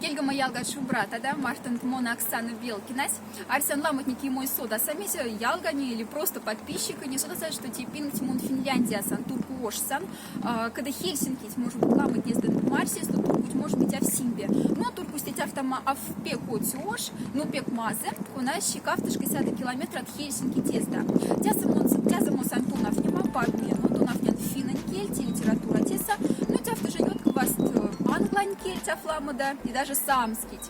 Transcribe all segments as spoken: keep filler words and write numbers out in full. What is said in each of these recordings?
Келгема, ялгат, шумбрата да, Мартын мон, Оксана Белкинась. Арсян, ламотники мой содаса, мезе, ялгане или просто подписчикыне содаса, что те пингть мон Финляндиясан, турку ошсан. А, када Хельсинкить, может быть, ламотнестэ марсест, но туркуть, может быть, ав симбе. Но туркусь тяфтама ав пек отчы ош, но пек мазы, кона ассьы кавтошка сяда километр от Хельсинки тезда. Тяса мон, тяса мон сан тонафнема, пабме, но тонафнен финнэн кельть и литература теса, но тяфта жа ёткуваст, э, англань кельть аф ламода и даже саамскить.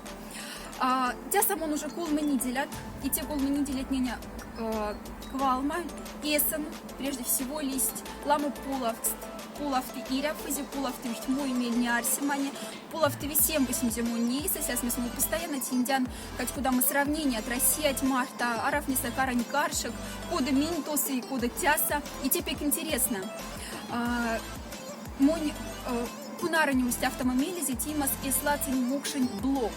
А, тяса мон уже колме неделят, и те колме неделятнене, э, квалма эсен, прежде всего, лисьт лама полафт, полафты иряфызе, полафты вихть мой мельне арсемане, полафты весем весемземон нейса, сяс мес мон постоянно тиндян кадь кодама сравнение от Россиять марта, арафнеса карань каршек, кода минь тоса и кода тяса, и те пек интересно. А, монь, э, кунара нюмстяфтама мелизе тимас эслацень мокшень блог.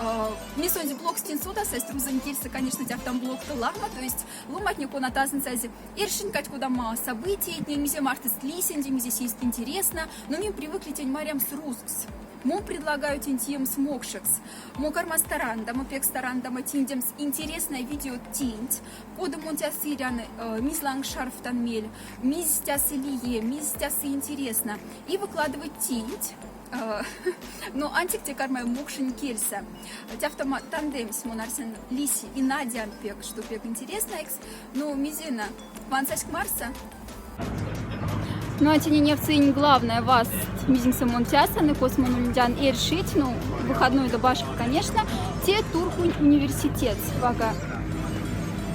Э, ме сонзе блог стин содаса, эсть рузань кельса, конечно, тяфтам блог-то лама, то есть ломатне кона тазын сазе эршинь кадь кодама событиятне, мезе мартыст лисенди, мезе сиист интересно, но ми привыкли тень марямс рузкс. Мон предлагаю тень тиемс мокшекс. Мо кармас тарандама, пек старандама тиндемс интересное видео тинть, кода мон тяса ирян, э, миз ланг шарфтан мель, миз тяса лие, миз тяса интересно. И выкладывать тинть. Э, но антик те кармай мокшень кельса. Тяфтама тандемсь мон арсян лиси и надян пек, что пек интересно экс. Но мизена, вансаськ марса. Ну, а тени невцень главное вас, мизинса мон тяса, но кос мон ульдян эршить, ну, выходной да башка, конечно, те туркунь университет, вага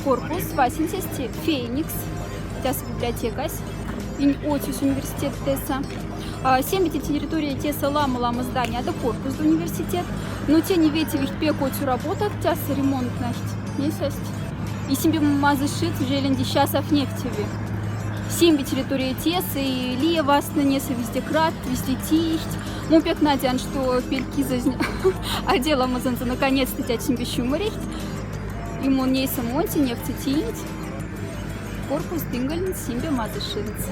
корпус, васенцесть Феникс, тяса библиотекась, инь отсюс университет теса. А, сембе те территория теса лама-лама здания, да корпус да университет. Но тени ветивихть пек отсю работат, тяса ремонтность. Несасть. И сембе мазы шит, желенди щас афнефтеви. Сембе территория теса, и лия васна неса везде крат, везде тихть. Мон пек надян, что пелькизазь отдела мазанза наконец-то тять сембе сюморихть. И мон нейса монти нефтетинть. Корпус дынгольнц сембе мазы шинц.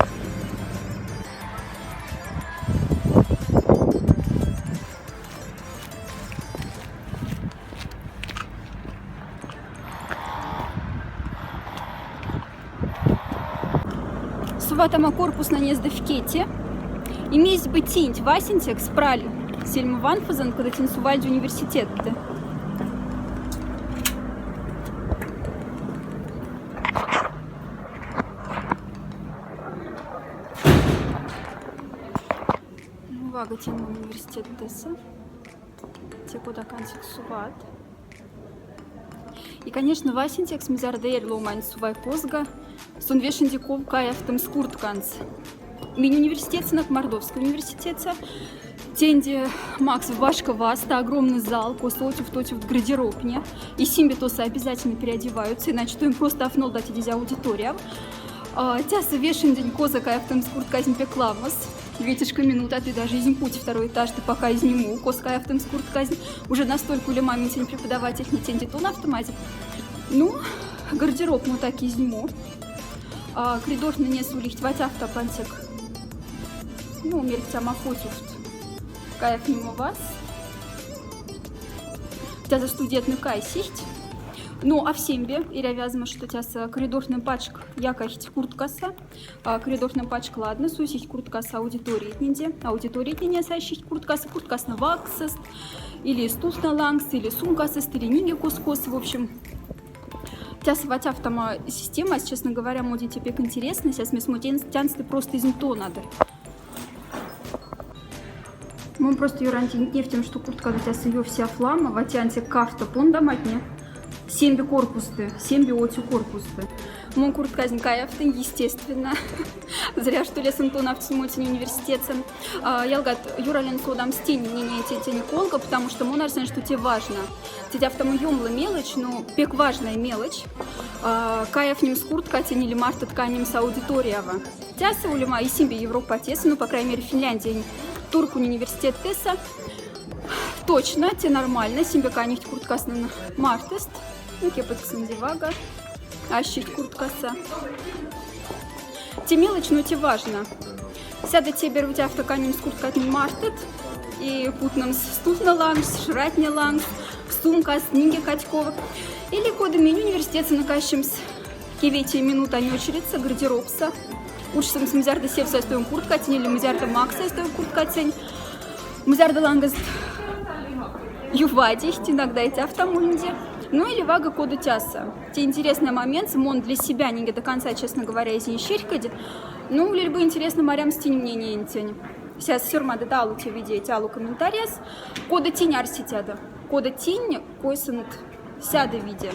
Суватама корпуснанезда вкете. И мезть бы тинть васенцекс праль сельма ванфазан, кода тень сувальди университетте. Ну, вага тень университет теса. Те кода кансик суват. И, конечно, васенцекс мизарда эрь ломань сувай козга. Сон вешенди ков каяфтомс куртканц. Минь университетсынак, Мордовский университетса. Тенде максыв башка васта, огромный зал, косо отюфт-отюфт гардеробне. И сембе тоса обязательно переодеваются, иначе то им просто аф нолдатедиз аудиторияв. А, тяса вешендень коза каяфтомс куртказь пек ламос. Ветешка минута, ты даже изь путь второй этаж, ты пока изь нему, кос каяфтомс куртказь. Уже настолько улема минь тень преподавательтне тенде тонафтомазе. Ну, гардероб мо таки изь нему. А, коридортнэнес улихть вать афта пансек. Ну, мярьхтяма фотюфт. Каяф нимо вас. Тяса студентнэ кайсихть. Но аф сембе, эрявязма, что тяса коридортнэ пачк якахть курткаса. А, коридортнэ пачк ладно, сусихть курткаса аудиториятненде. Аудиториятненеяс ассихть курткаса, курткасны ваксост, или стувтнэ лангс, или сумкасост, или ниге кос-кос, в общем. Тяса вать афтама система, честно говоря, моди те пек интересно, сяс мес мо тянсты просто изьнтонады. Мон просто юран тень нефтем, что курткады тяса ёвсяф лама, вать ансяк кафта пондаматне. Сембе корпусты, сембе отю корпусты. Мон куртказь каяфтынь, естественно. Зря, что ли, сэн тонафтсинь мо тень университетса. А, ялгат, юраллян содамс тень, не, не, те, тень колга, потому что мон арсян, что те важно. Тетяфтама ёмла мелочь, но пек важная мелочь. А, каяф нимс куртка тень или мартат каяф нимс аудиториява. Тяса улема и сембе Европа теса, ну, по крайней мере, Финляндия, туркунь университет теса. Точно, те нормально, сембе канихть курткаснын мартыст. Ну, кепотьксынди вага. Ассихть курткаса. Те мелочь, но те важно. Сяда те берут афта канимс курткатнень мартыт. И путнемс стувноланысь, шратноланысь, сумкаст, нинге кадь ков. Или кода минь университетса но кассимс, ки вете минута не очередьса, гардеробса. Учсемс, мзярда сев саистовом курткатень или мзярда мак саистовом курткатень. Мзярда лангост ювадихть, иногда и тяфтам улинде. Ну или вага кода тяса. Те интересный момент, мон для себя нинге до конца, честно говоря, изин серькоди. Ну, лишь бы интересно, марямс тинь мнениентень. Сейчас сёрмады талуте виде талу комментарияс. Кода тинь арситяда. Кода тинь койсент сяда виде.